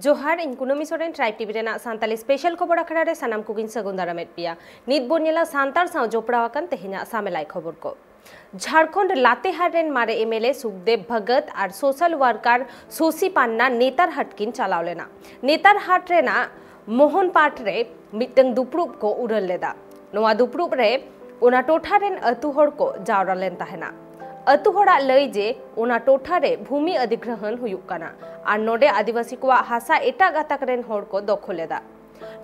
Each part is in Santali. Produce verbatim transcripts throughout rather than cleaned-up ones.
ᱡᱚᱦᱟᱨ, ᱤᱧ ᱠᱩᱱᱟᱹᱢᱤ ᱥᱚᱨᱮᱱ, ᱴᱨᱟᱭᱤᱵᱽ ᱴᱤᱵᱷᱤ ᱨᱮᱱᱟᱜ ᱥᱟᱱᱛᱟᱞᱤ ᱥᱯᱮᱥᱟᱞ ᱠᱷᱚᱵᱚᱨ ᱟᱠᱷᱲᱟ ᱨᱮ ᱥᱟᱱᱟᱢ ᱠᱚᱜᱮᱧ ᱥᱟᱹᱜᱩᱱ ᱫᱟᱨᱟᱢᱮᱫ ᱯᱮᱭᱟ᱾ ᱱᱤᱛ ᱵᱚᱱ ᱧᱮᱞᱟ ᱥᱟᱱᱛᱟᱲ ᱥᱟᱶ ᱡᱚᱯᱲᱟᱣ ᱟᱠᱟᱱ ᱛᱮᱦᱮᱧᱟᱜ ᱥᱟᱢᱮᱞᱟᱭ ᱠᱷᱚᱵᱚᱨ ᱠᱚ᱾ ᱡᱷᱟᱲᱠᱷᱚᱸᱰ ᱞᱟᱛᱮᱦᱟᱨ ᱨᱮᱱ ᱢᱟᱨᱮ M L A Sukhdev Bhagat ᱟᱨ ᱥᱳᱥᱟᱞ ᱣᱟᱨᱠᱟᱨ ᱥᱳᱥᱤ ᱯᱟᱱᱱᱟ ᱱᱮᱛᱟᱨ ᱦᱟᱴ ᱠᱤᱱ ᱪᱟᱞᱟᱣ ᱞᱮᱱᱟ᱾ ᱱᱮᱛᱟᱨ ᱦᱟᱴ ᱨᱮᱱᱟᱜ ᱢᱳᱦᱚᱱ ᱯᱟᱴ ᱨᱮ ᱢᱤᱫᱴᱟᱝ ᱫᱩᱯᱲᱩᱵ ᱠᱚ ᱩᱨᱟᱹᱞ ᱞᱮᱫᱟ᱾ ᱱᱚᱣᱟ ᱫᱩᱯᱲᱩᱵ ᱨᱮ ᱚᱱᱟ ᱴᱚᱴᱷᱟ ᱨᱮᱱ ᱟᱹᱛᱩ ᱦᱚᱲ ᱠᱚ ᱡᱟᱣᱨᱟ ᱞᱮᱱ ᱛᱟᱦᱮᱱᱟ᱾ ᱟᱹᱛᱩ ᱦᱚᱲᱟᱜ ᱞᱟᱹᱭ ᱡᱮ ᱚᱱᱟ ᱴᱚᱴᱷᱟ ᱨᱮ ᱵᱷᱩᱢᱤ ᱚᱫᱷᱤᱜᱨᱚᱦᱚᱱ ᱦᱩᱭᱩᱜ ᱠᱟᱱᱟ ᱟᱨ ᱱᱚᱰᱮ ᱟᱹᱫᱤᱵᱟᱹᱥᱤ ᱠᱚᱣᱟᱜ ᱦᱟᱥᱟ ᱮᱴᱟᱜ ᱜᱟᱛᱟᱠ ᱨᱮᱱ ᱦᱚᱲ ᱠᱚ ᱫᱚᱠᱷᱚᱞ ᱮᱫᱟ᱾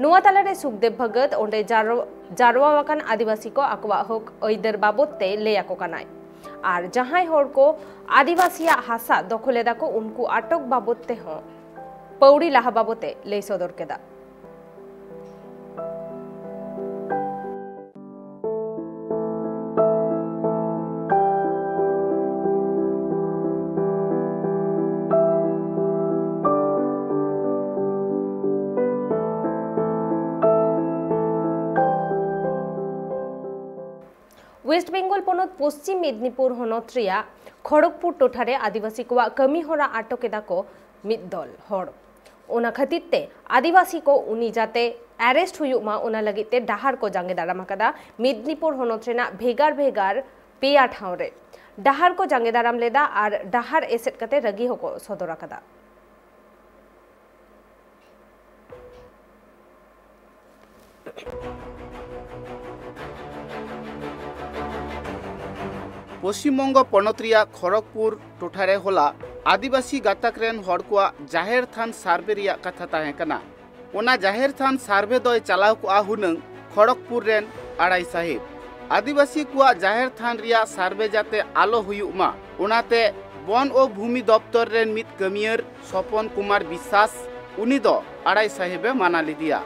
ᱱᱚᱣᱟ ᱛᱟᱞᱟᱨᱮ ᱥᱩᱠᱫᱮᱵ ᱵᱷᱚᱜᱚᱛ ᱚᱸᱰᱮ ᱡᱟᱨᱣᱟ-, ᱡᱟᱨᱣᱟ ᱟᱠᱟᱱ ᱟᱹᱫᱤᱵᱟᱹᱥᱤ ᱠᱚ ᱟᱠᱚᱣᱟᱜ ᱦᱚᱠ ᱟᱹᱭᱫᱟᱹᱨ ᱵᱟᱵᱚᱫ ᱛᱮ ᱞᱟᱹᱭ ᱟᱠᱚ ᱠᱟᱱᱟᱭ ᱟᱨ ᱡᱟᱦᱟᱸᱭ ᱦᱚᱲ ᱠᱚ ᱟᱹᱫᱤᱵᱟᱹᱥᱤᱭᱟᱜ ᱦᱟᱥᱟ ᱫᱚᱠᱷᱚᱞ ᱮᱫᱟ ᱠᱚ ᱩᱱᱠᱩ ᱟᱴᱚᱠ ᱵᱟᱵᱚᱫ ᱛᱮᱦᱚᱸ ᱯᱟᱹᱣᱲᱤ ᱞᱟᱦᱟ ᱵᱟᱵᱚᱛ ᱮ ᱞᱟᱹᱭ ᱥᱚᱫᱚᱨ ᱠᱮᱫᱟ᱾ ᱳᱭᱮᱥᱴ ᱵᱮᱝᱜᱚᱞ ᱯᱚᱱᱚᱛ ᱯᱚᱥᱪᱤᱢ ᱢᱮᱫᱽᱱᱤᱯᱩᱨ ᱦᱚᱱᱚᱛ ᱨᱮᱭᱟᱜ ᱠᱷᱚᱲᱚᱜᱽᱯᱩᱨ ᱴᱚᱴᱷᱟ ᱨᱮ ᱟᱹᱫᱤᱵᱟᱹᱥᱤ ᱠᱚᱣᱟᱜ ᱠᱟᱹᱢᱤ ᱦᱚᱨᱟ ᱟᱴᱚᱠ ᱮᱫᱟ ᱠᱚ ᱢᱤᱫ ᱫᱚᱞ ᱦᱚᱲ᱾ ᱚᱱᱟ ᱠᱷᱟᱹᱛᱤᱨ ᱛᱮ ᱟᱹᱫᱤᱵᱟᱹᱥᱤ ᱠᱚ ᱩᱱᱤ ᱡᱟᱛᱮ ᱟᱨᱮᱥᱴ ᱦᱩᱭᱩᱜ ᱢᱟ, ᱚᱱᱟ ᱞᱟᱹᱜᱤᱫ ᱛᱮ ᱰᱟᱦᱟᱨ ᱠᱚ ᱡᱟᱸᱜᱮ ᱫᱟᱨᱟᱢ ᱟᱠᱟᱫᱟ ᱢᱮᱫᱽᱱᱤᱯᱩᱨ ᱦᱚᱱᱚᱛ ᱨᱮᱱᱟᱜ ᱵᱷᱮᱜᱟᱨ ᱵᱷᱮᱜᱟᱨ ᱯᱮᱭᱟ ᱴᱷᱟᱶ ᱨᱮ᱾ ᱰᱟᱦᱟᱨ ᱠᱚ ᱡᱟᱸᱜᱮ ᱫᱟᱨᱟᱢ ᱞᱮᱫᱟ ᱟᱨ ᱰᱟᱦᱟᱨ ᱮᱥᱮᱫ ᱠᱟᱛᱮ ᱨᱟᱹᱜᱤ ᱦᱚᱸᱠᱚ ᱥᱚᱫᱚᱨ ᱟᱠᱟᱫᱟ᱾ ᱯᱚᱥᱪᱤᱢ ᱵᱚᱝᱜᱚ ᱯᱚᱱᱚᱛ ᱨᱮᱭᱟᱜ ᱠᱷᱚᱲᱚᱜᱽᱯᱩᱨ ᱴᱚᱴᱷᱟ ᱨᱮ ᱦᱚᱞᱟ ᱟᱹᱫᱤᱵᱟᱹᱥᱤ ᱜᱟᱛᱟᱠ ᱨᱮᱱ ᱦᱚᱲ ᱠᱚᱣᱟᱜ ᱡᱟᱦᱮᱨ ᱛᱷᱟᱱ ᱥᱟᱨᱵᱷᱮ ᱨᱮᱭᱟᱜ ᱠᱟᱛᱷᱟ ᱛᱟᱦᱮᱸ ᱠᱟᱱᱟ᱾ ᱚᱱᱟ ᱡᱟᱦᱮᱨ ᱛᱷᱟᱱ ᱥᱟᱨᱵᱷᱮ ᱫᱚᱭ ᱪᱟᱞᱟᱣ ᱠᱚᱜᱼᱟ ᱦᱩᱱᱟᱹᱝ ᱠᱷᱚᱲᱚᱜᱽᱯᱩᱨ ᱨᱮᱱ ᱟᱲᱟᱭ ᱥᱟᱦᱮᱵᱽ᱾ ᱟᱹᱫᱤᱵᱟᱹᱥᱤ ᱠᱚᱣᱟᱜ ᱡᱟᱦᱮᱨ ᱛᱷᱟᱱ ᱨᱮᱭᱟᱜ ᱥᱟᱨᱵᱷᱮ ᱡᱟᱛᱮ ᱟᱞᱚ ᱦᱩᱭᱩᱜ ᱢᱟ, ᱚᱱᱟᱛᱮ ᱵᱚᱱ ᱚ ᱵᱷᱩᱢᱤ ᱫᱚᱯᱛᱚᱨ ᱨᱮᱱ ᱢᱤᱫ ᱠᱟᱹᱢᱤᱭᱟᱹᱨ ᱥᱚᱯᱚᱱ ᱠᱩᱢᱟᱨ ᱵᱤᱥᱥᱟᱥ, ᱩᱱᱤ ᱫᱚ ᱟᱲᱟᱭ ᱥᱟᱦᱮᱵᱽ ᱮ ᱢᱟᱱᱟ ᱞᱮᱫᱮᱭᱟ᱾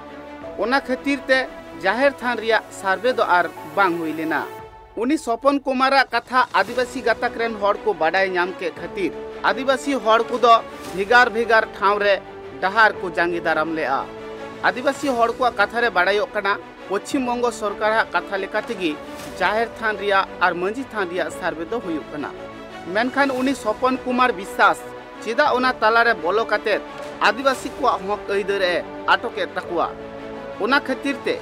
ᱚᱱᱟ ᱠᱷᱟᱹᱛᱤᱨ ᱛᱮ ᱡᱟᱦᱮᱨ ᱛᱷᱟᱱ ᱨᱮᱭᱟᱜ ᱥᱟᱨᱵᱷᱮ ᱫᱚ ᱟᱨ ᱵᱟᱝ ᱦᱩᱭ ᱞᱮᱱᱟ᱾ ᱩᱱᱤ ᱥᱚᱯᱚᱱ ᱠᱩᱢᱟᱨᱟᱜ ᱠᱟᱛᱷᱟ ᱟᱹᱫᱤᱵᱟᱹᱥᱤ ᱜᱟᱛᱟᱠ ᱨᱮᱱ ᱦᱚᱲ ᱠᱚ ᱵᱟᱰᱟᱭ ᱧᱟᱢ ᱠᱮᱫ ᱠᱷᱟᱹᱛᱤᱨ ᱟᱹᱫᱤᱵᱟᱹᱥᱤ ᱦᱚᱲ ᱠᱚᱫᱚ ᱵᱷᱮᱜᱟᱨ ᱵᱷᱮᱜᱟᱨ ᱴᱷᱟᱶ ᱨᱮ ᱰᱟᱦᱟᱨ ᱠᱚ ᱡᱟᱸᱜᱮ ᱫᱟᱨᱟᱢ ᱞᱮᱫᱼᱟ᱾ ᱟᱹᱫᱤᱵᱟᱹᱥᱤ ᱦᱚᱲ ᱠᱚᱣᱟᱜ ᱠᱟᱛᱷᱟ ᱨᱮ ᱵᱟᱰᱟᱭᱚᱜ ᱠᱟᱱᱟ, ᱯᱚᱪᱷᱤᱢ ᱵᱚᱝᱜᱚ ᱥᱚᱨᱠᱟᱨᱟᱜ ᱠᱟᱛᱷᱟ ᱞᱮᱠᱟ ᱛᱮᱜᱮ ᱡᱟᱦᱮᱨ ᱛᱷᱟᱱ ᱨᱮᱭᱟᱜ ᱟᱨ ᱢᱟᱹᱡᱷᱤ ᱛᱷᱟᱱ ᱨᱮᱭᱟᱜ ᱥᱟᱨᱵᱷᱮ ᱫᱚ ᱦᱩᱭᱩᱜ ᱠᱟᱱᱟ᱾ ᱢᱮᱱᱠᱷᱟᱱ ᱩᱱᱤ ᱥᱚᱯᱚᱱ ᱠᱩᱢᱟᱨ ᱵᱤᱥᱥᱟᱥ ᱪᱮᱫᱟᱜ ᱚᱱᱟ ᱛᱟᱞᱟᱨᱮ ᱵᱚᱞᱚ ᱠᱟᱛᱮ ᱟᱹᱫᱤᱵᱟᱹᱥᱤ ᱠᱚᱣᱟᱜ ᱦᱚᱠ ᱟᱹᱭᱫᱟᱹᱨ ᱮ ᱟᱴᱚᱠ ᱮᱫ ᱛᱟᱠᱚᱣᱟ᱾ ᱚᱱᱟ ᱠᱷᱟᱹᱛᱤᱨ ᱛᱮ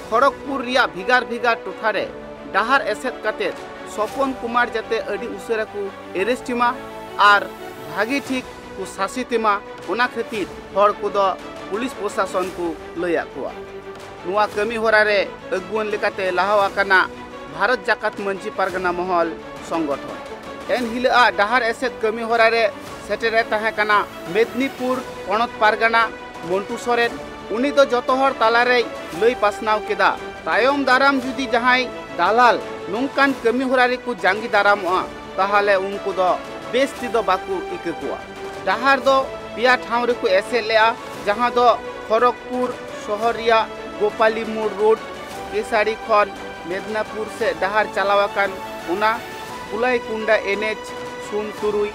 ᱠᱷᱚᱲᱚᱜᱽᱯᱩᱨ ᱨᱮᱭᱟᱜ ᱵᱷᱮᱜᱟᱨ ᱵᱷᱮᱜᱟᱨ ᱴᱚᱴᱷᱟ ᱨᱮ ᱰᱟᱦᱟᱨ ᱮᱥᱮᱫ ᱠᱟᱛᱮ ᱥᱚᱯᱚᱱ ᱠᱩᱢᱟᱨ ᱡᱟᱛᱮ ᱟᱹᱰᱤ ᱩᱥᱟᱹᱨᱟ ᱠᱚ ᱮᱨᱮᱥᱴ ᱮᱢᱟ ᱟᱨ ᱵᱷᱟᱹᱜᱤ ᱴᱷᱤᱠ ᱠᱚ ᱥᱟᱥᱮᱛ ᱮᱢᱟ, ᱚᱱᱟ ᱠᱷᱟᱹᱛᱤᱨ ᱦᱚᱲ ᱠᱚᱫᱚ ᱯᱩᱞᱤᱥ ᱯᱨᱚᱥᱟᱥᱚᱱ ᱠᱚ ᱞᱟᱹᱭᱟᱫ ᱠᱚᱣᱟ᱾ ᱱᱚᱣᱟ ᱠᱟᱹᱢᱤ ᱦᱚᱨᱟ ᱨᱮ ᱟᱹᱜᱩᱣᱟᱹᱱ ᱞᱮᱠᱟᱛᱮ ᱞᱟᱦᱟ ᱟᱠᱟᱱᱟ ᱵᱷᱟᱨᱚᱛ ᱡᱟᱠᱟᱛ ᱢᱟᱹᱡᱷᱤ ᱯᱟᱨᱜᱟᱱᱟ ᱢᱚᱦᱚᱞ ᱥᱚᱝᱜᱚᱴᱷᱚᱱ᱾ ᱮᱱ ᱦᱤᱞᱳᱜ ᱟᱜ ᱰᱟᱦᱟᱨ ᱮᱥᱮᱫ ᱠᱟᱹᱢᱤ ᱦᱚᱨᱟ ᱨᱮ ᱥᱮᱴᱮᱨ ᱮ ᱛᱟᱦᱮᱸ ᱠᱟᱱᱟ ᱢᱮᱫᱽᱱᱤᱯᱩᱨ ᱯᱚᱱᱚᱛ ᱯᱟᱨᱜᱟᱱᱟ ᱢᱚᱱᱴᱩ ᱥᱚᱨᱮᱱ᱾ ᱩᱱᱤ ᱫᱚ ᱡᱚᱛᱚ ᱦᱚᱲ ᱛᱟᱞᱟᱨᱮᱭ ᱞᱟᱹᱭ ᱯᱟᱥᱱᱟᱣ ᱠᱮᱫᱟ, ᱛᱟᱭᱚᱢ ᱫᱟᱨᱟᱢ ᱡᱩᱫᱤ ᱡᱟᱦᱟᱸᱭ ᱫᱟᱞᱟᱞ ᱱᱚᱝᱠᱟᱱ ᱠᱟᱹᱢᱤ ᱦᱚᱨᱟ ᱨᱮᱠᱚ ᱡᱟᱸᱜᱮ ᱫᱟᱨᱟᱢᱚᱜᱼᱟ, ᱛᱟᱦᱚᱞᱮ ᱩᱱᱠᱩ ᱫᱚ ᱵᱮᱥ ᱛᱮᱫᱚ ᱵᱟᱠᱚ ᱤᱠᱟᱹ ᱠᱚᱣᱟ᱾ ᱰᱟᱦᱟᱨ ᱫᱚ ᱯᱮᱭᱟ ᱴᱷᱟᱶ ᱨᱮᱠᱚ ᱮᱥᱮᱫ ᱞᱮᱫᱼᱟ, ᱡᱟᱦᱟᱸ ᱫᱚ ᱠᱷᱚᱨᱚᱜᱽᱯᱩᱨ ᱥᱚᱦᱚᱨ ᱨᱮᱭᱟᱜ ᱜᱳᱯᱟᱞᱤ ᱢᱳᱲ ᱨᱳᱰ, ᱠᱮᱥᱟᱨᱤ ᱠᱷᱚᱱ ᱢᱮᱫᱽᱱᱟᱯᱩᱨ ᱥᱮᱫ ᱰᱟᱦᱟᱨ ᱪᱟᱞᱟᱣ ᱟᱠᱟᱱ ᱚᱱᱟ, ᱠᱩᱞᱟᱭᱠᱩᱱᱰᱟ ᱮᱱ ᱮᱭᱤᱪ ᱥᱩᱱ ᱛᱩᱨᱩᱭ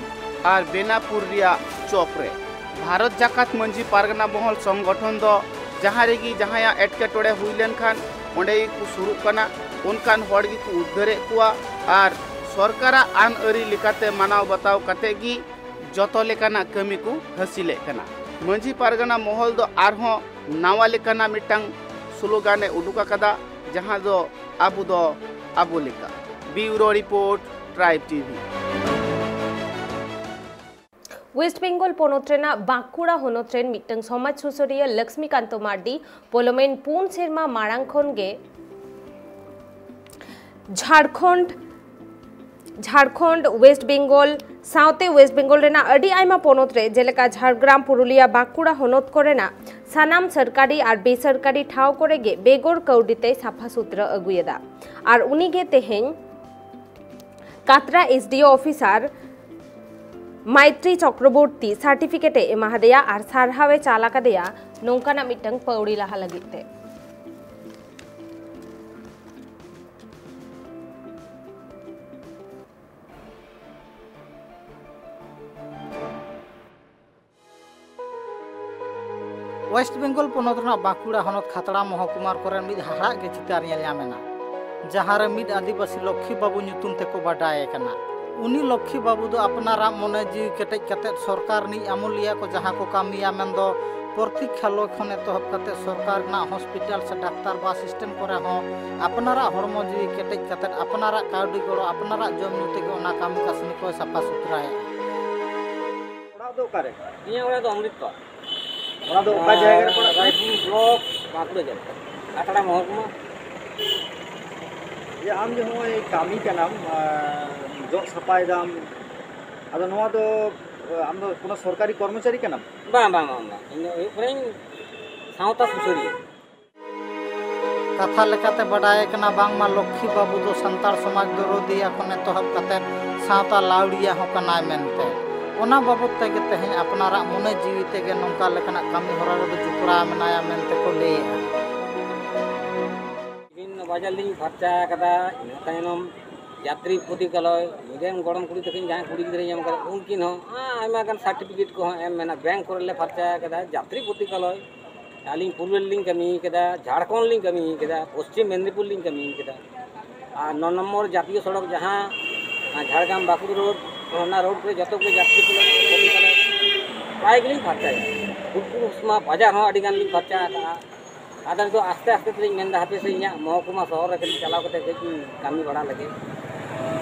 ᱟᱨ ᱵᱮᱱᱟᱯᱩᱨ ᱨᱮᱭᱟᱜ ᱪᱚᱠ ᱨᱮ᱾ ᱵᱷᱟᱨᱚᱛ ᱡᱟᱠᱟᱛ ᱢᱟᱹᱡᱷᱤ ᱯᱟᱨᱜᱟᱱᱟ ᱢᱚᱦᱚᱞ ᱥᱚᱝᱜᱚᱴᱷᱚᱱ ᱫᱚ ᱡᱟᱦᱟᱸ ᱨᱮᱜᱮ ᱡᱟᱦᱟᱸᱭᱟᱜ ᱮᱴᱠᱮᱴᱚᱬᱮ ᱦᱩᱭ ᱞᱮᱱᱠᱷᱟᱱ ᱚᱸᱰᱮ ᱜᱮᱠᱚ ᱥᱩᱨᱩᱜ ᱠᱟᱱᱟ, ᱚᱱᱠᱟᱱ ᱦᱚᱲ ᱜᱮᱠᱚ ᱩᱫᱽᱫᱷᱟᱹᱨᱮᱫ ᱠᱚᱣᱟ ᱟᱨ ᱥᱚᱨᱠᱟᱨᱟᱜ ᱟᱹᱱ ᱟᱹᱨᱤ ᱞᱮᱠᱟᱛᱮ ᱢᱟᱱᱟᱣ ᱵᱟᱛᱟᱣ ᱠᱟᱛᱮ ᱜᱮ ᱡᱚᱛᱚ ᱞᱮᱠᱟᱱᱟᱜ ᱠᱟᱹᱢᱤ ᱠᱚ ᱦᱟᱹᱥᱤᱞᱮᱫ ᱠᱟᱱᱟ᱾ ᱢᱟᱹᱡᱷᱤ ᱯᱟᱨᱜᱟᱱᱟ ᱢᱚᱦᱚᱞ ᱫᱚ ᱟᱨᱦᱚᱸ ᱱᱟᱣᱟ ᱞᱮᱠᱟᱱᱟᱜ ᱢᱤᱫᱴᱟᱝ ᱥᱞᱳᱜᱟᱱ ᱮ ᱩᱰᱩᱠ ᱟᱠᱟᱫᱟ, ᱡᱟᱦᱟᱸ ᱫᱚ ᱟᱵᱚ ᱫᱚ ᱟᱵᱚ ᱞᱮᱠᱟ᱾ Bureau report, Tribe TV. West Bengal ᱯᱚᱱᱚᱛ ᱨᱮᱱᱟᱜ ᱵᱟᱸᱠᱩᱲᱟ ᱦᱚᱱᱚᱛ ᱨᱮᱱ ᱢᱤᱫᱴᱟᱝ ᱥᱚᱢᱟᱡᱽ ᱥᱩᱥᱟᱹᱨᱤᱭᱟᱹ ᱞᱚᱠᱥᱢᱤᱠᱟᱱᱛᱚ ᱢᱟᱨᱰᱤ ᱯᱚᱞᱚᱢᱮᱱ ᱯᱩᱱ ᱥᱮᱨᱢᱟ ᱢᱟᱲᱟᱝ ᱠᱷᱚᱱ ᱜᱮ ᱡᱷᱟᱲᱠᱷᱚᱸᱰ ᱡᱷᱟᱲᱠᱷᱚᱸᱰ, ᱳᱭᱮᱥᱴ ᱵᱮᱝᱜᱚᱞ ᱥᱟᱶᱛᱮ ᱳᱭᱮᱥᱴ ᱵᱮᱝᱜᱚᱞ ᱨᱮᱱᱟᱜ ᱟᱹᱰᱤ ᱟᱭᱢᱟ ᱯᱚᱱᱚᱛ ᱨᱮ, ᱡᱮᱞᱮᱠᱟ ᱡᱷᱟᱲᱜᱨᱟᱢ, ᱯᱩᱨᱩᱞᱤᱭᱟ, ᱵᱟᱸᱠᱩᱲᱟ ᱦᱚᱱᱚᱛ ᱠᱚᱨᱮᱱᱟᱜ ᱥᱟᱱᱟᱢ ᱥᱚᱨᱠᱟᱨᱤ ᱟᱨ ᱵᱮᱥᱚᱨᱠᱟᱨᱤ ᱴᱷᱟᱶ ᱠᱚᱨᱮ ᱜᱮ ᱵᱮᱜᱚᱨ ᱠᱟᱹᱣᱰᱤ ᱛᱮᱭ ᱥᱟᱯᱷᱟ ᱥᱩᱛᱨᱟᱹ ᱟᱹᱜᱩᱭᱮᱫᱟ᱾ ᱟᱨ ᱩᱱᱤᱜᱮ ᱛᱮᱦᱮᱧ ᱠᱟᱛᱨᱟ ᱮᱥ ᱰᱤ ᱳ ᱚᱯᱷᱤᱥᱟᱨ ᱢᱟᱭᱛᱨᱤ ᱪᱚᱠᱨᱚᱵᱚᱨᱛᱤ ᱥᱟᱨᱴᱤᱯᱷᱤᱠᱮᱴ ᱮ ᱮᱢᱟ ᱦᱟᱫᱮᱭᱟ ᱟᱨ ᱥᱟᱨᱦᱟᱣ ᱮ ᱪᱟᱞ ᱟᱠᱟᱫᱮᱭᱟ ᱱᱚᱝᱠᱟᱱᱟᱜ ᱢᱤᱫᱴᱟᱝ ᱯᱟᱹᱣᱲᱤ ᱞᱟᱦᱟ ᱞᱟᱹᱜᱤᱫ ᱛᱮ᱾ ᱳᱭᱮᱥᱴ ᱵᱮᱝᱜᱚᱞ ᱯᱚᱱᱚᱛ ᱨᱮᱱᱟᱜ ᱵᱟᱸᱠᱩᱲᱟ ᱦᱚᱱᱚᱛ ᱠᱷᱟᱛᱲᱟ ᱢᱚᱦᱚᱠᱩᱢᱟ ᱠᱚᱨᱮᱱ ᱢᱤᱫ ᱦᱟᱦᱟᱲᱟᱜ ᱜᱮ ᱪᱤᱛᱟᱹᱨ ᱧᱮᱞ ᱧᱟᱢ ᱮᱱᱟ, ᱡᱟᱦᱟᱸ ᱨᱮ ᱢᱤᱫ ᱟᱹᱫᱤᱵᱟᱹᱥᱤ ᱞᱚᱠᱠᱷᱤ ᱵᱟᱹᱵᱩ ᱧᱩᱛᱩᱢ ᱛᱮᱠᱚ ᱵᱟᱰᱟᱭᱮ ᱠᱟᱱᱟ᱾ ᱩᱱᱤ ᱞᱚᱠᱠᱷᱤ ᱵᱟᱹᱵᱩ ᱫᱚ ᱟᱯᱱᱟᱨᱟᱜ ᱢᱚᱱᱮ ᱡᱤᱣᱤ ᱠᱮᱴᱮᱡ ᱠᱟᱛᱮᱫ ᱥᱚᱨᱠᱟᱨ ᱨᱤᱱᱤᱡ ᱟᱹᱢᱟᱹᱞᱤᱭᱟᱹ ᱠᱚ ᱡᱟᱦᱟᱸ ᱠᱚ ᱠᱟᱹᱢᱤᱭᱟ, ᱢᱮᱱᱫᱚ ᱯᱨᱚᱛᱤᱠᱠᱷᱟᱞᱚᱭ ᱠᱷᱚᱱ ᱮᱛᱚᱦᱚᱵ ᱠᱟᱛᱮᱫ ᱥᱚᱨᱠᱟᱨ ᱨᱮᱱᱟᱜ ᱦᱚᱥᱯᱤᱴᱟᱞ ᱥᱮ ᱰᱟᱠᱛᱟᱨ ᱵᱟᱥ ᱥᱴᱮᱱᱰ ᱠᱚᱨᱮ ᱦᱚᱸ ᱟᱯᱱᱟᱨᱟᱜ ᱦᱚᱲᱢᱚ ᱡᱤᱣᱤ ᱠᱮᱴᱮᱡ ᱠᱟᱛᱮᱫ ᱟᱯᱱᱟᱨᱟᱜ ᱠᱟᱹᱣᱰᱤ ᱜᱚᱲᱚ, ᱟᱯᱱᱟᱨᱟᱜ ᱡᱚᱢ ᱧᱩ ᱛᱮᱜᱮ ᱚᱱᱟ ᱠᱟᱹᱢᱤ ᱠᱟᱹᱥᱱᱤ ᱠᱚᱭ ᱥᱟᱯᱷᱟ ᱥᱩᱛᱨᱟᱭᱟ᱾ ᱚᱲᱟᱜ ᱫᱚ ᱚᱠᱟᱨᱮ? ᱤᱧᱟᱹᱜ ᱚᱲᱟᱜ ᱫᱚ ᱚᱢᱨᱤᱛᱯᱟᱲ᱾ ᱚᱱᱟ ᱫᱚ ᱚᱠᱟ ᱡᱟᱭᱜᱟ ᱨᱮ ᱯᱟᱲᱟᱜ ᱠᱟᱱᱟ? ᱨᱟᱭᱯᱩᱨ ᱵᱞᱚᱠ, ᱵᱟᱸᱠᱩᱲᱟ ᱡᱮᱞᱟ, ᱟᱛᱲᱟ ᱢᱚᱦᱚᱠᱩᱢᱟ᱾ ᱡᱮ ᱟᱢ ᱡᱮ ᱱᱚᱜᱼᱚᱭ ᱠᱟᱹᱢᱤ ᱠᱟᱱᱟᱢ, ᱟᱨ ᱡᱚᱜ ᱥᱟᱯᱷᱟᱭ ᱫᱟᱢ, ᱟᱫᱚ ᱱᱚᱣᱟ ᱫᱚ, ᱟᱢ ᱫᱚ ᱠᱳᱱᱳ ᱥᱚᱨᱠᱟᱨᱤ ᱠᱚᱨᱢᱚᱪᱟᱨᱤ ᱠᱟᱱᱟᱢ? ᱵᱟᱝ, ᱵᱟᱝ, ᱵᱟᱝ, ᱵᱟᱝ᱾ ᱤᱧ ᱫᱚ ᱦᱩᱭᱩᱜ ᱠᱟᱹᱱᱟᱹᱧ ᱥᱟᱶᱛᱟ ᱥᱩᱥᱟᱹᱨᱤᱭᱟᱹ᱾ ᱠᱟᱛᱷᱟ ᱞᱮᱠᱟᱛᱮ ᱵᱟᱰᱟᱭ ᱠᱟᱱᱟ ᱵᱟᱝᱢᱟ ᱞᱚᱠᱠᱷᱤ ᱵᱟᱹᱵᱩ ᱫᱚ ᱥᱟᱱᱛᱟᱲ ᱥᱚᱢᱟᱡᱽ ᱫᱚᱨᱚᱫᱤᱭᱟ ᱠᱷᱚᱱ ᱮᱛᱚᱦᱚᱵ ᱠᱟᱛᱮ ᱥᱟᱶᱛᱟ ᱞᱟᱹᱣᱲᱤᱭᱟᱹ ᱦᱚᱸ ᱠᱟᱱᱟᱭ ᱢᱮᱱᱛᱮ᱾ ᱚᱱᱟ ᱵᱟᱵᱚᱛ ᱛᱮᱜᱮ ᱛᱮᱦᱮᱧ ᱟᱯᱱᱟᱨᱟᱜ ᱢᱚᱱᱮ ᱡᱤᱣᱤ ᱛᱮᱜᱮ ᱱᱚᱝᱠᱟ ᱞᱮᱠᱟᱱᱟᱜ ᱠᱟᱹᱢᱤ ᱦᱚᱨᱟ ᱨᱮᱫᱚ ᱡᱚᱯᱲᱟᱣ ᱢᱮᱱᱟᱭᱟ ᱢᱮᱱᱛᱮ ᱠᱚ ᱞᱟᱹᱭᱮᱫᱼᱟ᱾ ᱵᱤᱵᱷᱤᱱᱱᱚ ᱵᱟᱡᱟᱨ ᱞᱤᱧ ᱯᱷᱟᱨᱪᱟ ᱟᱠᱟᱫᱟ, ᱤᱱᱟᱹ ᱛᱟᱭᱱᱚᱢ ᱡᱟᱛᱨᱤ ᱯᱩᱛᱤᱠᱟᱞᱚᱭ, ᱤᱧ ᱨᱮᱱ ᱜᱚᱲᱚᱢ ᱠᱩᱲᱤ ᱛᱟᱹᱠᱤᱱ ᱡᱟᱦᱟᱸᱭ ᱠᱩᱲᱤ ᱜᱤᱫᱽᱨᱟᱹᱧ ᱮᱢ ᱟᱠᱟᱫᱟ, ᱩᱱᱠᱤᱱ ᱦᱚᱸ ᱟᱭᱢᱟ ᱜᱟᱱ ᱥᱟᱨᱴᱤᱯᱷᱤᱠᱮᱴ ᱠᱚᱦᱚᱸ ᱮᱢ ᱢᱮᱱᱟᱜᱼᱟ᱾ ᱵᱮᱝᱠ ᱠᱚᱨᱮ ᱞᱮ ᱯᱷᱟᱨᱪᱟ ᱟᱠᱟᱫᱟ, ᱡᱟᱛᱨᱤ ᱯᱩᱛᱤᱠᱟᱞᱚᱭ, ᱟᱹᱞᱤᱧ ᱯᱩᱨᱩᱞᱤᱭᱟᱹ ᱨᱮᱞᱤᱧ ᱠᱟᱹᱢᱤ ᱠᱟᱫᱟ, ᱡᱷᱟᱲᱠᱷᱚᱸᱰ ᱞᱤᱧ ᱠᱟᱹᱢᱤ ᱠᱟᱫᱟ, ᱯᱚᱥᱪᱤᱢ ᱢᱮᱫᱽᱱᱤᱯᱩᱨ ᱞᱤᱧ ᱠᱟᱹᱢᱤ ᱠᱟᱫᱟ᱾ ᱟᱨ ᱱᱚ ᱱᱚᱢᱵᱚᱨ ᱡᱟᱛᱤᱭᱚ ᱥᱚᱲᱚᱠ ᱡᱟᱦᱟᱸ, ᱟᱸ, ᱡᱷᱟᱲᱜᱨᱟᱢ ᱵᱟᱸᱠᱩᱲᱟ ᱨᱳᱰ, ᱚᱱᱟ ᱨᱳᱰ ᱨᱮ ᱡᱚᱛᱚ ᱜᱮ ᱡᱟᱛᱨᱤ ᱠᱚᱞᱮ ᱠᱟᱹᱢᱤ ᱠᱟᱫᱟ, ᱯᱨᱟᱭ ᱜᱮᱞᱤᱧ ᱯᱷᱟᱨᱪᱟᱭᱟ᱾ ᱯᱷᱩᱞᱠᱩᱥᱢᱟ ᱵᱟᱡᱟᱨ ᱦᱚᱸ ᱟᱹᱰᱤ ᱜᱟᱱ ᱞᱤᱧ ᱯᱷᱟᱨᱪᱟ ᱟᱠᱟᱫᱼᱟ᱾ ᱟᱫᱚ ᱱᱤᱛᱚᱜ ᱟᱥᱛᱮ ᱟᱥᱛᱮ ᱛᱮᱞᱤᱧ ᱢᱮᱱᱫᱟ, ᱦᱟᱯᱮ ᱥᱮ ᱤᱧᱟᱹᱜ ᱢᱚᱦᱚᱠᱩᱢᱟ ᱥᱚᱦᱚᱨ ᱨᱮ ᱠᱟᱹᱴᱤᱡ ᱪᱟᱞᱟᱣ ᱠᱟᱛᱮ ᱠᱟᱹᱡ ᱤᱧ ᱠᱟᱹᱢᱤ ᱵᱟᱲᱟ ᱞᱮᱜᱮ᱾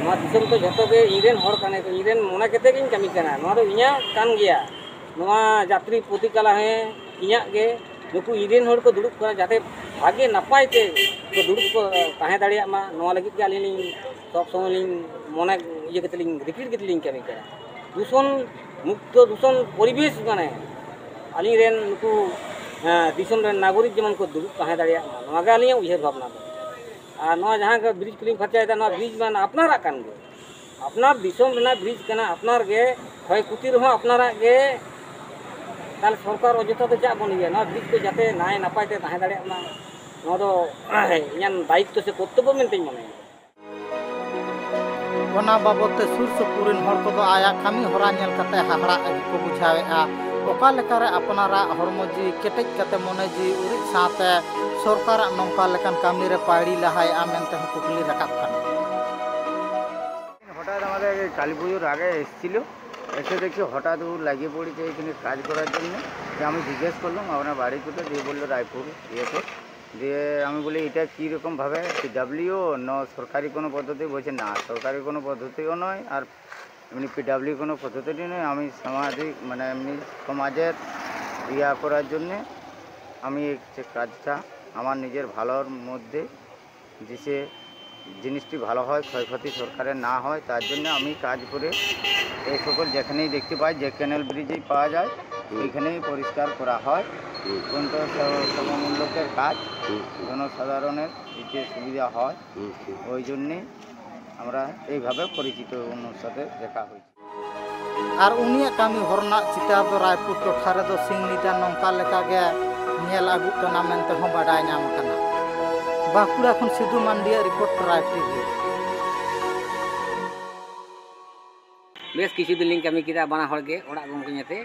ᱱᱚᱣᱟ ᱫᱤᱥᱚᱢ ᱫᱚ ᱡᱷᱚᱛᱚ ᱜᱮ ᱤᱧ ᱨᱮᱱ ᱦᱚᱲ ᱠᱟᱱᱟ ᱠᱚ, ᱤᱧ ᱨᱮᱱ ᱢᱚᱱᱮ ᱠᱟᱛᱮ ᱜᱤᱧ ᱠᱟᱹᱢᱤ ᱠᱟᱱᱟ᱾ ᱱᱚᱣᱟ ᱫᱚ ᱤᱧᱟᱹᱜ ᱠᱟᱱ ᱜᱮᱭᱟ᱾ ᱱᱚᱣᱟ ᱡᱟᱛᱨᱤ ᱯᱩᱛᱤᱠᱟᱞᱟ ᱦᱚᱸ ᱤᱧᱟᱹᱜ ᱜᱮ᱾ ᱱᱩᱠᱩ ᱤᱧ ᱨᱮᱱ ᱦᱚᱲ ᱠᱚ ᱫᱩᱲᱩᱵ ᱠᱟᱱᱟ, ᱡᱟᱛᱮ ᱵᱷᱟᱜᱮ ᱱᱟᱯᱟᱭ ᱛᱮ ᱠᱚ ᱫᱩᱲᱩᱵ ᱠᱚ ᱛᱟᱦᱮᱸ ᱫᱟᱲᱮᱭᱟᱜ ᱢᱟ, ᱱᱚᱣᱟ ᱞᱟᱹᱜᱤᱫ ᱜᱮ ᱟᱹᱞᱤᱧ ᱞᱤᱧ ᱥᱚᱵᱽ ᱥᱚᱢᱚᱭ ᱞᱤᱧ ᱢᱚᱱᱮ ᱤᱭᱟᱹ ᱠᱟᱛᱮ ᱞᱤᱧ ᱨᱤᱠᱤᱲ ᱠᱟᱛᱮ ᱞᱤᱧ ᱠᱟᱹᱢᱤ ᱠᱟᱱᱟ᱾ ᱫᱩᱥᱚᱱ ᱢᱩᱠᱛᱚ, ᱫᱩᱥᱚᱱ ᱯᱚᱨᱤᱵᱮᱥ, ᱢᱟᱱᱮ ᱟᱹᱞᱤᱧ ᱨᱮᱱ ᱱᱩᱠᱩ, ᱮᱸ, ᱫᱤᱥᱚᱢ ᱨᱮᱱ ᱱᱟᱜᱚᱨᱤᱠ ᱡᱮᱢᱚᱱ ᱠᱚ ᱫᱩᱲᱩᱵ ᱛᱟᱦᱮᱸ ᱫᱟᱲᱮᱭᱟᱜ ᱢᱟ, ᱱᱚᱣᱟ ᱜᱮ ᱟᱹᱞᱤᱧᱟᱜ ᱩᱭᱦᱟᱹᱨ ᱵᱷᱟᱵᱽᱱᱟ ᱫᱚ᱾ ᱟᱨ ᱱᱚᱣᱟ ᱡᱟᱦᱟᱸ ᱜᱮ ᱵᱨᱤᱡᱽ ᱠᱚᱞᱤᱧ ᱯᱷᱟᱨᱪᱟᱭᱮᱫᱟ, ᱱᱚᱣᱟ ᱵᱨᱤᱡᱽ ᱢᱟ ᱟᱯᱱᱟᱨᱟᱜ ᱠᱟᱱ ᱜᱮ᱾ ᱟᱯᱱᱟᱨ ᱫᱤᱥᱚᱢ ᱨᱮᱱᱟᱜ ᱵᱨᱤᱡᱽ ᱠᱟᱱᱟ, ᱟᱯᱱᱟᱨ ᱜᱮ ᱠᱷᱚᱭ ᱠᱷᱚᱛᱤ ᱨᱮᱦᱚᱸ ᱟᱯᱱᱟᱨᱟᱜ ᱜᱮ᱾ ᱛᱟᱦᱞᱮ ᱥᱚᱨᱠᱟᱨ ᱚᱡᱚᱛᱷᱟ ᱫᱚ ᱪᱮᱫ ᱵᱚᱱ ᱤᱭᱟᱹᱭᱟ? ᱱᱚᱣᱟ ᱵᱨᱤᱡᱽ ᱠᱚ ᱡᱟᱛᱮ ᱱᱟᱭ ᱱᱟᱯᱟᱭ ᱛᱮ ᱛᱟᱦᱮᱸ ᱫᱟᱲᱮᱭᱟᱜ ᱢᱟ, ᱱᱚᱣᱟ ᱫᱚ ᱤᱧᱟᱹᱜ ᱫᱟᱭᱤᱛᱛᱚ ᱥᱮ ᱠᱚᱨᱛᱚᱵᱵᱚ ᱢᱮᱱᱛᱮᱧ ᱢᱚᱱᱮᱭᱟ᱾ ᱚᱱᱟ ᱵᱟᱵᱚᱫ ᱛᱮ ᱥᱩᱨ ᱥᱩᱯᱩᱨ ᱨᱮᱱ ᱦᱚᱲ ᱠᱚᱫᱚ ᱟᱭᱟᱜ ᱠᱟᱹᱢᱤ ᱦᱚᱨᱟ ᱧᱮᱞ ᱠᱟᱛᱮ ᱦᱟᱦᱟᱲᱟᱜ ᱜᱮᱠᱚ ᱵᱩᱡᱷᱟᱹᱣᱮᱫᱼᱟ᱾ ᱚᱠᱟ ᱞᱮᱠᱟᱨᱮ ᱟᱯᱱᱟᱨᱟᱜ ᱦᱚᱲᱢᱚ ᱡᱤᱣᱤ ᱠᱮᱴᱮᱡ ᱠᱟᱛᱮ ᱢᱚᱱᱮ ᱡᱤᱣᱤ ᱩᱨᱤᱡ ᱥᱟᱶᱛᱮ ᱥᱚᱨᱠᱟᱨᱟᱜ ᱱᱚᱝᱠᱟ ᱞᱮᱠᱟᱱ ᱠᱟᱹᱢᱤ ᱨᱮ ᱯᱟᱹᱭᱲᱤ ᱞᱟᱦᱟᱭᱮᱫᱼᱟ ᱢᱮᱱᱛᱮ ᱦᱚᱸ ᱠᱩᱠᱞᱤ ᱨᱟᱠᱟᱵ ᱠᱟᱱᱟ᱾ হঠাৎ আমাদের কালী পুজোর আগে এসেছিল, এসে দেখছি হঠাৎ ও লাগিয়ে পড়েছে এখানে কাজ করার জন্য। যে আমি জিজ্ঞেস করলাম আপনার বাড়ি কোথায়, দিয়ে বললো রায়পুর ইয়েতে। দিয়ে আমি বলি এটা কীরকমভাবে, পিডাব্লিউ না সরকারি কোনো পদ্ধতি? বলছে না, সরকারি কোনো পদ্ধতিও নয়, আর এমনি পিডাব্লিউ কোনো পদ্ধতি নয়। আমি সামাজিক মানে এমনি সমাজের ইয়া করার জন্যে আমি এই যে কাজটা আমার নিজের ভালোর মধ্যে, যে সে জিনিসটি ভালো হয়, ক্ষয়ক্ষতি সরকারের না হয়, তার জন্য আমি কাজ করে এই সকল যেখানেই দেখতে পাই, যে ক্যানেল ব্রিজেই পাওয়া যায়, হুম। সেইখানেই পরিষ্কার করা হয়। হুম। অত্যন্ত স- শ্রমমূল্যকের কাজ, হুম, হুম। জনসাধারণের যে সুবিধা হয়, হুম, হুম। ওই জন্যেই আমরা এইভাবে পরিচিত, ওনার সাথে দেখা হয়েছে। ᱟᱨ ᱩᱱᱤᱭᱟᱜ ᱠᱟᱹᱢᱤ ᱦᱚᱨ ᱨᱮᱱᱟᱜ ᱪᱤᱛᱟᱹᱨ ᱫᱚ ᱨᱟᱭᱯᱩᱨ ᱴᱚᱴᱷᱟ ᱨᱮᱫᱚ ᱥᱤᱧ ᱧᱤᱫᱟᱹ ᱱᱚᱝᱠᱟ ᱞᱮᱠᱟᱜᱮ ᱧᱮᱞ ᱟᱹᱜᱩᱜ ᱠᱟᱱᱟ ᱢᱮᱱᱛᱮ ᱦᱚᱸ ᱵᱟᱰᱟᱭ ᱧᱟᱢ ᱟᱠᱟᱱᱟ᱾ ᱵᱟᱸᱠᱩᱲᱟ ᱠᱷᱚᱱ ᱥᱤᱫᱷᱩ ᱢᱟᱱᱰᱤᱭᱟᱜ ᱨᱤᱯᱳᱨᱴ, ᱴᱨᱟᱭᱤᱵᱽ ᱴᱤᱵᱷᱤ᱾ ᱵᱮᱥ ᱠᱤᱪᱷᱩ ᱫᱤᱱ ᱞᱤᱧ ᱠᱟᱹᱢᱤ ᱠᱮᱫᱟ ᱵᱟᱱᱟ ᱦᱚᱲ ᱜᱮ ᱚᱲᱟᱜ ᱜᱚᱢᱠᱮ ᱧᱟᱛᱮ᱾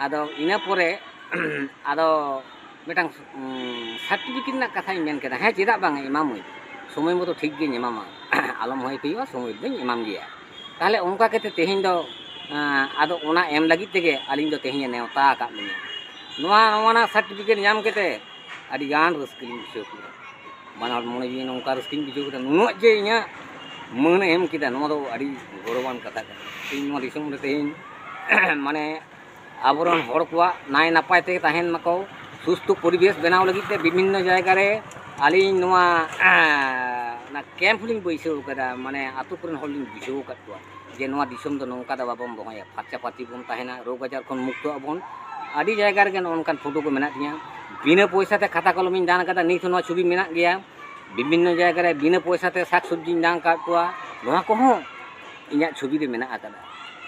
ᱟᱫᱚ ᱤᱱᱟᱹ ᱯᱚᱨᱮ ᱟᱫᱚ ᱢᱤᱫᱴᱟᱝ ᱥᱟᱨᱴᱤᱯᱷᱤᱠᱮᱴ ᱨᱮᱱᱟᱜ ᱠᱟᱛᱷᱟᱧ ᱢᱮᱱ ᱠᱮᱫᱟ᱾ ᱦᱮᱸ, ᱪᱮᱫᱟᱜ ᱵᱟᱝ ᱮᱢᱟᱢᱟᱹᱧ, ᱥᱚᱢᱚᱭ ᱢᱚᱛᱚ ᱴᱷᱤᱠ ᱜᱤᱧ ᱮᱢᱟᱢᱟ᱾ ᱟᱞᱚᱢ ᱦᱚᱭ ᱦᱩᱭᱩᱜᱼᱟ, ᱥᱚᱢᱚᱭ ᱨᱮᱫᱚᱧ ᱮᱢᱟᱢ ᱜᱮᱭᱟ᱾ ᱛᱟᱦᱚᱞᱮ ᱚᱱᱠᱟ ᱠᱟᱛᱮ ᱛᱮᱦᱮᱧ ᱫᱚ ᱟᱫᱚ ᱚᱱᱟ ᱮᱢ ᱞᱟᱹᱜᱤᱫ ᱛᱮᱜᱮ ᱟᱹᱞᱤᱧ ᱫᱚ ᱛᱮᱦᱮᱧ ᱮ ᱱᱮᱣᱛᱟ ᱟᱠᱟᱫ ᱞᱤᱧᱟ᱾ ᱱᱚᱣᱟ ᱱᱚᱣᱟᱱᱟᱜ ᱥᱟᱨᱴᱤᱯᱷᱤᱠᱮᱴ ᱧᱟᱢ ᱠᱟᱛᱮ ᱟᱹᱰᱤ ᱜᱟᱱ ᱨᱟᱹᱥᱠᱟᱹ ᱞᱤᱧ ᱵᱩᱡᱷᱟᱹᱣ ᱠᱮᱫᱟ᱾ ᱵᱟᱱᱟ ᱦᱚᱲ ᱢᱚᱱᱮ ᱡᱤᱣᱤ ᱱᱚᱝᱠᱟ ᱨᱟᱹᱥᱠᱟᱹᱧ ᱵᱩᱡᱷᱟᱹᱣ ᱠᱮᱫᱟ, ᱱᱩᱱᱟᱹᱜ ᱡᱮ ᱤᱧᱟᱹᱜ ᱢᱟᱹᱱ ᱮ ᱮᱢ ᱠᱮᱫᱟ, ᱱᱚᱣᱟ ᱫᱚ ᱟᱹᱰᱤ ᱜᱚᱨᱚᱵᱟᱱ ᱠᱟᱛᱷᱟ ᱠᱟᱱᱟ᱾ ᱛᱮᱦᱮᱧ ᱱᱚᱣᱟ ᱫᱤᱥᱚᱢ ᱨᱮ ᱛᱮᱦᱮᱧ ᱢᱟᱱᱮ ᱟᱵᱚᱨᱮᱱ ᱦᱚᱲ ᱠᱚᱣᱟᱜ ᱱᱟᱭ ᱱᱟᱯᱟᱭ ᱛᱮ ᱛᱟᱦᱮᱱ ᱢᱟᱠᱚ, ᱥᱩᱥᱛᱷᱚ ᱯᱚᱨᱤᱵᱮᱥ ᱵᱮᱱᱟᱣ ᱞᱟᱹᱜᱤᱫ ᱛᱮ ᱵᱤᱵᱷᱤᱱᱱᱚ ᱡᱟᱭᱜᱟ ᱨᱮ ᱟᱹᱞᱤᱧ ᱱᱚᱣᱟ ᱚᱱᱟ ᱠᱮᱢᱯ ᱞᱤᱧ ᱵᱟᱹᱭᱥᱟᱹᱣ ᱠᱟᱫᱟ᱾ ᱢᱟᱱᱮ ᱟᱛᱳ ᱠᱚᱨᱮᱱ ᱦᱚᱲ ᱞᱤᱧ ᱵᱩᱡᱷᱟᱹᱣ ᱟᱠᱟᱫ ᱠᱚᱣᱟ ᱡᱮ ᱱᱚᱣᱟ ᱫᱤᱥᱚᱢ ᱫᱚ ᱱᱚᱝᱠᱟ ᱫᱚ ᱵᱟᱵᱚᱱ ᱫᱚᱦᱚᱭᱟ, ᱯᱷᱟᱨᱪᱟ ᱯᱷᱟᱹᱨᱪᱤ ᱵᱚᱱ ᱛᱟᱦᱮᱱᱟ, ᱨᱳᱜᱽ ᱟᱡᱟᱨ ᱠᱷᱚᱱ ᱢᱩᱠᱛᱚᱜ ᱟᱵᱚᱱ᱾ ᱟᱹᱰᱤ ᱡᱟᱭᱜᱟ ᱨᱮᱜᱮ ᱱᱚᱜᱼᱚ ᱱᱚᱝᱠᱟᱱ ᱯᱷᱳᱴᱳ ᱠᱚ ᱢᱮᱱᱟᱜ ᱛᱤᱧᱟᱹ᱾ ᱵᱤᱱᱟᱹ ᱯᱚᱭᱥᱟ ᱛᱮ ᱠᱷᱟᱛᱟ ᱠᱚᱞᱚᱢᱤᱧ ᱫᱟᱱ ᱟᱠᱟᱫᱟ, ᱱᱤᱛ ᱦᱚᱸ ᱱᱚᱣᱟ ᱪᱷᱚᱵᱤ ᱢᱮᱱᱟᱜ ᱜᱮᱭᱟ᱾ ᱵᱤᱵᱷᱤᱱᱱᱚ ᱡᱟᱭᱜᱟ ᱨᱮ ᱵᱤᱱᱟᱹ ᱯᱚᱭᱥᱟ ᱛᱮ ᱥᱟᱠ ᱥᱚᱵᱽᱡᱤᱧ ᱫᱟᱱ ᱟᱠᱟᱫ ᱠᱚᱣᱟ, ᱱᱚᱣᱟ ᱠᱚᱦᱚᱸ ᱤᱧᱟᱹᱜ ᱪᱷᱚᱵᱤ ᱨᱮ ᱢᱮᱱᱟᱜ ᱟᱠᱟᱫᱟ᱾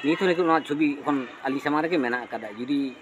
ᱱᱤᱛ ᱦᱚᱸ ᱱᱤᱛᱚᱜ ᱱᱚᱣᱟ ᱪᱷᱚᱵᱤ ᱮᱠᱷᱚᱱ ᱟᱹᱞᱤᱧ ᱥᱟᱢᱟᱝ ᱨᱮᱜᱮ ᱢᱮᱱᱟᱜ ᱟᱠᱟᱫᱟ᱾ ᱡᱩᱫᱤ